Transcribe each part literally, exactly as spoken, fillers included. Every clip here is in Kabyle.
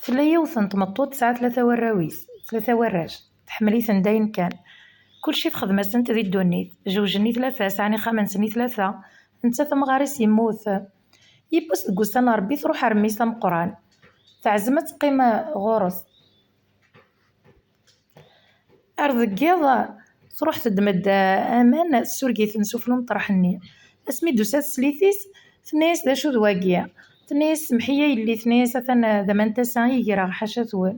Tella yiwet n tmeṭṭut tesɛa tlata warraw-is, tlata warrac, tḥemmel-iten dayen kan. Kulci texdem-asent di ddunit, jewjen i tlata, sɛan ixxamen-nsen i tlata, netta tamɣar-is yemmut. Yiwwas deg wussan n Ṛebbi truḥ ar mmi-s ameqqran, teɛzem ad teqqim ɣur-s. Ar deg yiḍ, truḥ teddem-d aman, tessureg-iten sufella umeṭreḥ-nni. Asmi d-tusa teslit-is, tenna-yas: "D acu d wagi?" Tenna-yas: "Semmeḥ-iyi a yelli," tenna-yas, "atan d aman n tasa i greɣ, ḥaca-twen."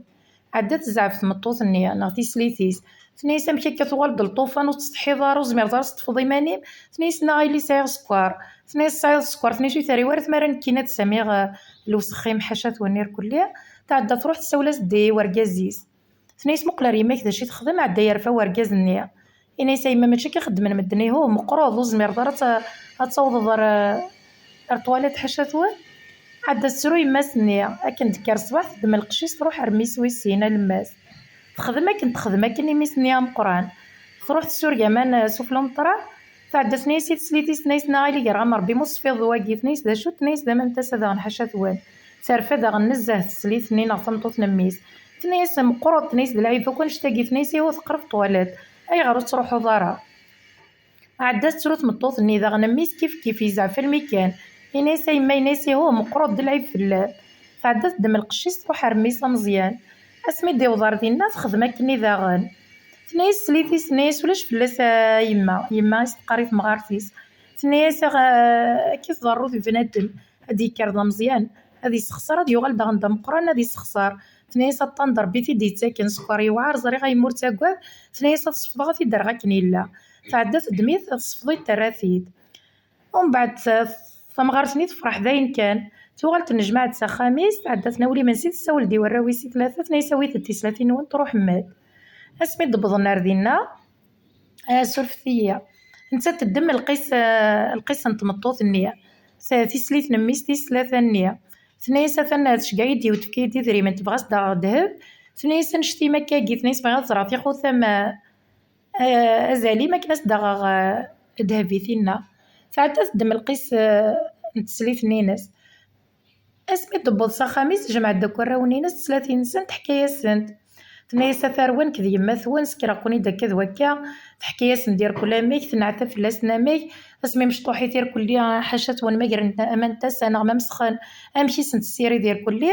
Ɛedda tezɛef tmeṭṭut-nni neɣ tislit-is. Tenna-yas: "Amek akka tuɣal-d lṭufan, ur tettsetḥiḍ ara, ur tezmireḍ ara ad teṭṭfeḍ iman-im?" Tenna-yas: "Nniɣ a yelli sɛiɣ sskeṛ." Tenna-yas: "Tesɛiḍ sskeṛ?" Tenna-yas: "Ur terri ara tmara nekkini ad samiɣ, eh, lewsex-im, ḥaca-twen irkelli." Tɛedda truḥ tessawel-as-d i wergaz-is. Tenna-yas: "Muqel ar yemma-k d acu i texdem." Ɛedda yerfa wergaz-nni. Yenna-yas: "A yemma, mačči akka xeddmen medden, ihuh, meqqreḍ, ur tezmireḍ ara ad ta-, ad tawḍeḍ ar, ar ṭwalit, ḥaca-twen." Ɛedda tettru yemma-s-nni. Akken d-tekker ṣṣbeḥ, teddem lqecc-is, truḥ ar mmi-s wis sin, alemmas. Texdem akken, texdem akken i mmi-s-nni ameqqran. Truḥ tessureg aman, eh, sufella umeṭreḥ. Tɛedda tenna-yas i teslit-is, tenna-yas: "Nniɣ a yelli greɣ am Ṛebbi, ma ur teṣfiḍ d wagi." Tenna-yas: "D acu?" Tenna-yas: "D aman n tasa daɣen, ḥaca-twen." Terfa daɣen nezzeh teslit-nni neɣ tameṭṭut n mmi-s. Tenna-yas: "Meqqreḍ," tenna-yas, "d lɛib akk annect-agi." Tenna-yas: "Ihuh, teqreb ṭwalit. Ayɣer ur tettruḥuḍ ara?" Ɛedda tettru tmeṭṭut-nni, daɣen mmi-s kif kif, yezɛef almi kan. Yenna-yas: "A yemma," yenna-yas, "ihuh, meqqreḍ, d lɛib fell-am." Tɛedda teddem lqecc-is, truḥ ar mmi-s ameẓyan. Asmi d-iwweḍ ar dinna, texdem akkenni daɣen. Tenna-yas teslit-is, tenna-yas: "Ulac fell-as a yemma." Yemma i s-teqqar i temɣart-is. Tenna-yas: "Aɣ-, akka i tḍerru di bnadem, ad d-yekker d ameẓyan, ad yessexṣer, ad yuɣal daɣen d ameqqran, ad yessexṣer." Tenna-yas: "Aṭṭan d Ṛebbi i t-id-yettaken, sskeṛ yewɛer, ẓriɣ a yemma ur ttagad." Tenna-yas: "Ad t-sefḍeɣ, ad t-id-rreɣ akken yella." Tɛedda teddem-it, ad t-tesfeḍ, terra-t-id. Umbeɛd, t-, tamɣart-nni tefreḥ dayen kan. Tuɣal tennejmaɛ-d s axxam-is, tɛedda tnawel imensi, tessawel-d i warraw-is i tlata, tenna-yas: "Awit-d tislatin-nwen, truḥem-d." Asmi d-wwḍen ar dinna, ah, surfet-iyi. Nettat teddem lqis, ah, lqis n tmeṭṭut-nni, s-, tislit n mmi-s tis tlata-nni. Tenna-yas: "Atan tceggeɛ-iyi-d yiwet, tefka-yi-d idrimen, tebɣa ad s-d-aɣeɣ ddheb." Tenna-yas: "Annect-im akka-agi?" Tenna-yas: "Bɣiɣ ad ẓreɣ tixutam, ah, eh, azal-im akken ad s-d-aɣeɣ, eh, ddheb i tinna." Tɛedda teddem lqis, eh, n teslit-nni-ines. Asmi d-tewweḍ s axxam-is, tejmeɛ-d akk arraw-nni-ines, teslat-nsen, teḥka-yasent. Tenna-yas: "A tarwa, nekk d yemma-twen, sekreɣ-ken-id akka d wakka." Teḥka-yasen-d irkul amek, tenɛet fell-asen amek, asmi mecṭuḥit irkelli, ḥaca-twen, ma gren aman n tasa neɣ ma mesxen, amek i sen-tessirid irkelli.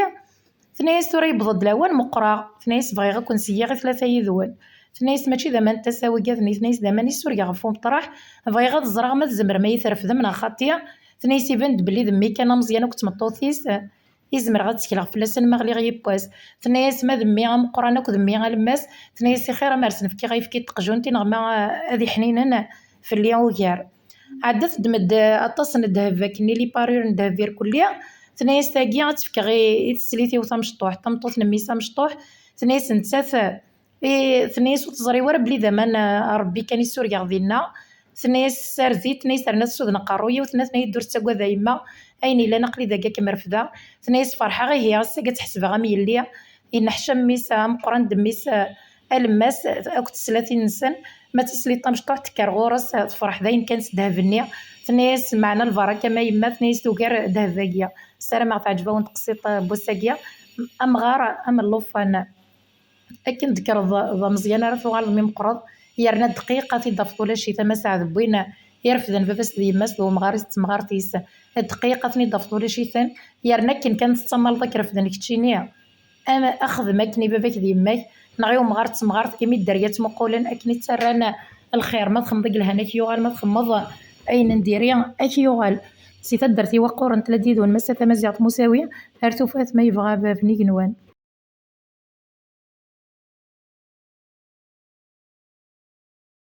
Tenna-yas: "Tura yewweḍ-d lawan meqqreɣ." Tenna-yas: "Bɣiɣ ad ken-seyyiɣ i tlata yid-wen." Tenna-yas: "Mačči d aman n tasa wigad-nni." Tenna-yas: "D aman i surgeɣ ɣef umeṭreḥ. Bɣiɣ ad ẓreɣ ma tzemrem ad iyi-trefdem neɣ xaṭi." Tenna-yas: "Iban-d belli d mmi kan ameẓyan akked tmeṭṭut-is i zemreɣ ad ttekleɣ fell-asen ma ɣliɣ yiwwas." Tenna-yas: "Ma d mmi ameqqran akked mmi alemmas," tenna-yas, "ixir amer sen-fkiɣ ayefki n teqjunt-i neɣ ma ad iḥninen fell-i ugar." Ɛedda teddem-d aṭas n ddheb, akken i les parures n ddheb irkelli. Tenna-yas: "Tagi ad tt-fkeɣ i, i teslit-iw tamecṭuḥt, tameṭṭut n mmi-s amecṭuḥ." Tenna-yas nettat, i, tenna-yas: "Ur teẓri wara belli d aman, a, Ṛebbi kan i surgeɣ dinna." Tenna-yas: "Ssared-it," tenna-yas, "terna tessuden aqerruy-iw." Tenna, tenna-yi-d: "Ur ttagad a yemma, ayen yellan aql-i dagi ad kem-refdeɣ." Tenna-yas: "Ferḥeɣ, ihi ass-agi ad tt-ḥesbeɣ am yelli." Yenneḥcam mmi-s ameqqran d mmi-s, a, alemmas akked teslatin-nsen. Ma d tislit tamecṭuḥt tekker ɣur-s, tefreḥ dayen kan s ddheb-nni. Tenna-yas: "Meɛna lbaraka-m a yemma," tenna-yas, "tugar ddheb-agi." Ssarameɣ teɛǧeb-awen teqsiṭ n wass-agi. Amɣar am llufan. Akken d-tekkreḍ d ameẓyan ara tuɣaleḍ mi meqqreḍ, yerna dqiqa ad t-id-tafeḍ ulac-it, ama Saɛd Win irefden baba-s d yemma-s d umɣar-is d temɣart-is. Dqiqa ad ten-id-tafeḍ ulac-iten, yerna akken kan tettamaleḍ ad k-refden keččini. Am-, axdem akken i baba-k d yemma-k, neɣ i umɣar d temɣart, imi dderya ttmuqulen akken i ttarran lxir. Ma txemmeḍ i yelhan, ad k-yuɣal, ma txemmeḍ ayen n diri, ad k-yuɣal. Si taddart iwaqquren, tella d yid-wen Massa Tamaziɣt Musawi, ar tufat ma yebɣa bab n igenwan.